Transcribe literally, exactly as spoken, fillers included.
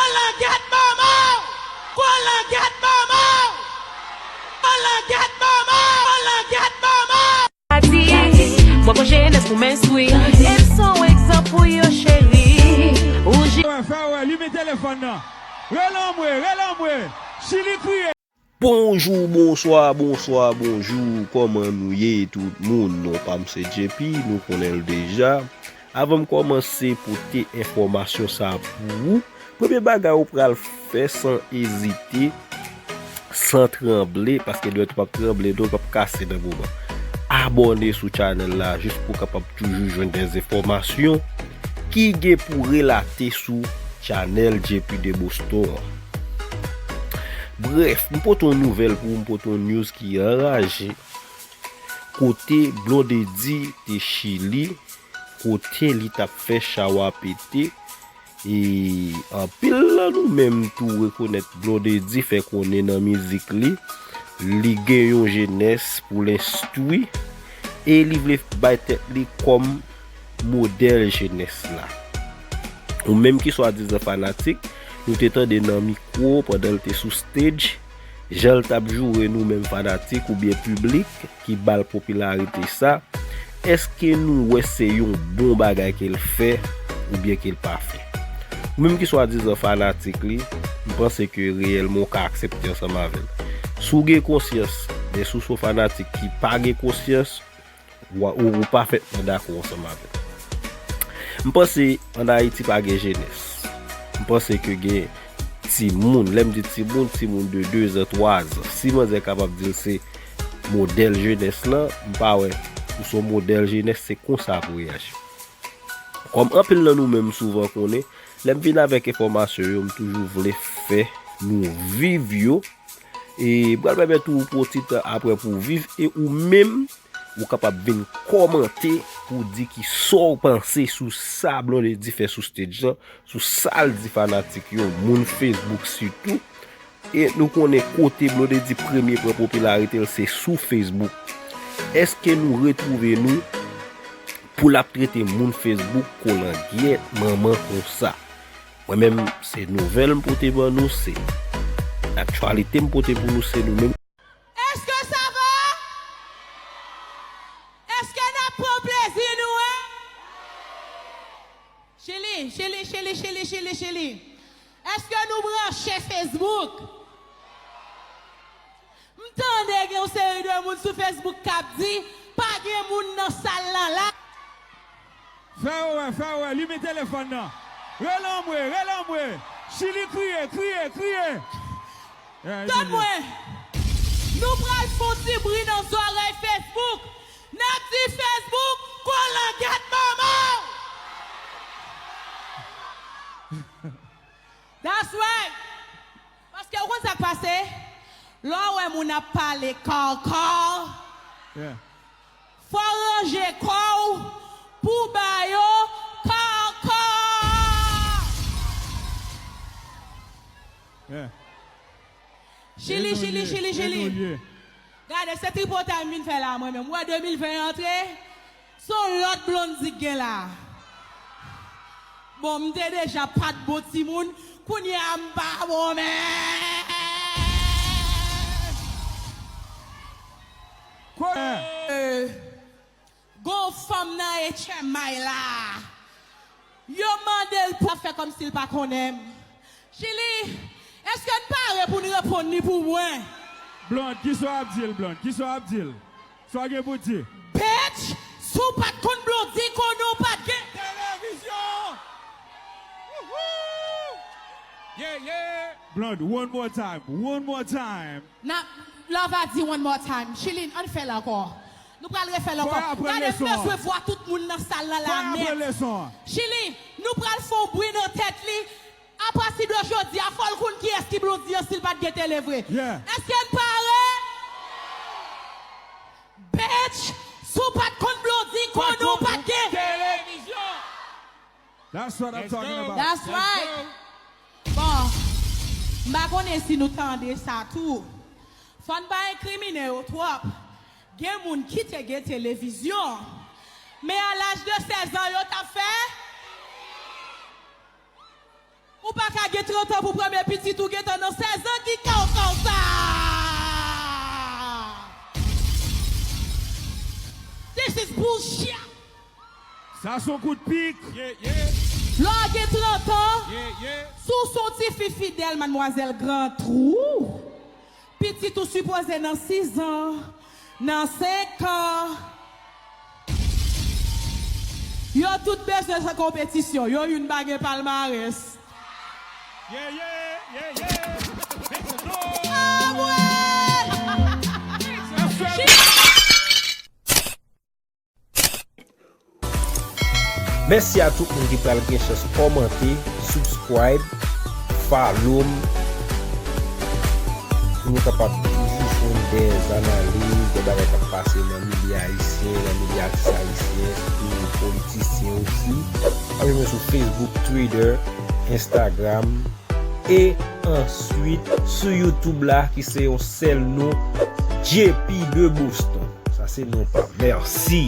Kolangèt manman w! Kolangèt manman w! Kolangèt manman w! Kolangèt manman w! Ati, mwen pran jenès pou menstwi. E m se yon egzanp pou yo, cheri. Ou je- Fè wè, fè wè, limen telefòn nan. Rele anmwe, rele anmwe. Chili kriye. Bonjou, bonswa, bonswa, bonjou. Kòman nou ye, tout moun? Non pa m se J P, nou konnen l deja. Avan m kòmanse pote enfòmasyon sa pou ou, premye bagay ou pral fè san ezite, san tranble, paske dwèt ou p ap tranble, dwèt ou p ap kase nan moman. Abòne sou chanèl la, jis pou w kapab toujou jwenn dèz enfòmasyon ki gen pou relate sou chanèl J P de Boston an. Brèf, m pote yon nouvèl pou ou, m pote yon news ki anraje. Kote Blondedy te Chili, kote li t ap fè chawa pete, e anpil nan nou menm tou rekonèt Blondedy fè konnen nan mizik li, li gen yon jenès pou l enstwi, e li vle bay tèt li kòm modèl jenès la. Ou menm ki swadizan fanatik, nou te tande nan mikwo pandan l te sou stage, jan l t ap joure nou menm fanatik oubyen piblik ki ba l popilarite sa, èske nou wè se yon bon bagay ke l fè oubyen ke l pa fè? Ou menm ki swadizan fanatik li, m panse ke reyèlman w ka aksepte ansanm avè l. Si w gen konsyans, men si w se yon fanatik ki pa gen konsyans, ou, ou, ou pafètman dakò ansanm avè l. M panse ann Ayiti pa gen jenès. M panse ke gen timoun, lè m di timoun, timoun de de zan, twa zan. Si manzè kapab di l se modèl jenès lan, m pa wè ou se yon modèl jenès, se konsa pou reyaji. Kòm anpil nan nou menm souvan konnen, lè m vin avèk enfòmasyon yo, m toujou vle fè nou viv yo. E m pral pèmèt ou pran ti tan apre pou w viv, e ou menm, ou kapab vin kòmante pou w di kisa w panse sou sa Blondedy fè sou stage lan, sou sa l di fanatik yo, moun Facebook sitou. E nou konnen kote Blondedy premye pran popilarite l, se sou Facebook. Èske nou retwouve nou pou l ap trete moun Facebook kolangyèt manman konsa? Mwen menm, se nouvèl m pote ban nou, se aktyalite m pote pou nou, se nou menm. Èske sa va? Èske n ap pran plezi nou an? Chili, Chili, Chili, Chili, Chili, Chili. Èske nou branche Facebook? M tande gen yon seri de moun sou Facebook k ap di, pa gen moun nan sal lan la. Fè yo wè, fè yo wè, limen telefòn nan. Rele anmwe, rele anmwe. Chili kriye, kriye, kriye. Tann mwen. Nou pral fè yon ti bri nan zòrèy Facebook. N ap di Facebook, kolangèt manman w. That's right. Paske ou konn sa k pase? Lè w wè moun ap pale kòkò, yeah, fò w ranje kò w pou w ba yo kòkò. Yeah. Chili, Chili, Chili, Chili. Gade, se tripotay m vin fè la, mwen menm. Ou wè de mil ven antre, se yon lòt Blondy k gen la. Bon, m te deja pa t bon timoun, kounye a m pa bon menm. Gon fanm nan H M I la. Yo mande l pou ap fè kòmsi l pa konnen m. Chili, èske n pare pou n reponn li pou mwen? Blonde, kisa w ap di l, Blonde? Kisa w ap di l? Sa w gen pou di? Bitch, si w pa t konn Blondy, konnen w pa t gen televizyon! Wouhou! Yeah, yeah! Blonde, one more time, one more time. N ap, Love a di one more time. Chili, ann fè l ankò. Nou pral refè l ankò. Gade, m bezwen vwa tout moun nan sal lan la nèt. Chili, nou pral fè yon bri nan tèt li. Apati de jodi a, fò l konn kiyès ki Blondy an si l pa t gen tele vre. Yeah. Èske n pare? Bitch, si w pa t konn Blondy, konnen w pa t gen televizyon. That's what I'm talking about. That's right. Bon, m pa konnen si nou tande sa tou. Fò n pa enkrimine yo twòp. Gen moun ki te gen televizyon, men a laj de sèz an, yo t ap fè. Ou pa ka gen trant an pou premye pitit ou gentan nan sèz an, ki kawkaw sa? This is bullshit. Sa se yon kout pik. Lè w gen trant an, si w se yon tifi fidèl, madmwazèl Gran Twou, pitit ou sipoze nan sis an, nan senk an. Yo tout bezwen sa konpetisyon. Yo youn pa gen palmarès. Yeah, yeah, yeah, yeah. Make some noise. Ah, ouais! That's right. Mèsi a tout moun ki pral gen chans kòmante, subscribe, follow m. Pou nou kapab toujou jwenn de analiz, de bagay k ap pase nan milye ayisyen, nan milye atis ayisyen, sou politisyen osi. Ap jwenn mwen sou Facebook, Twitter, Instagram, e answit sou YouTube la, ki se yon sèl non, J P de Boston. Sa se non pa m. Mèsi.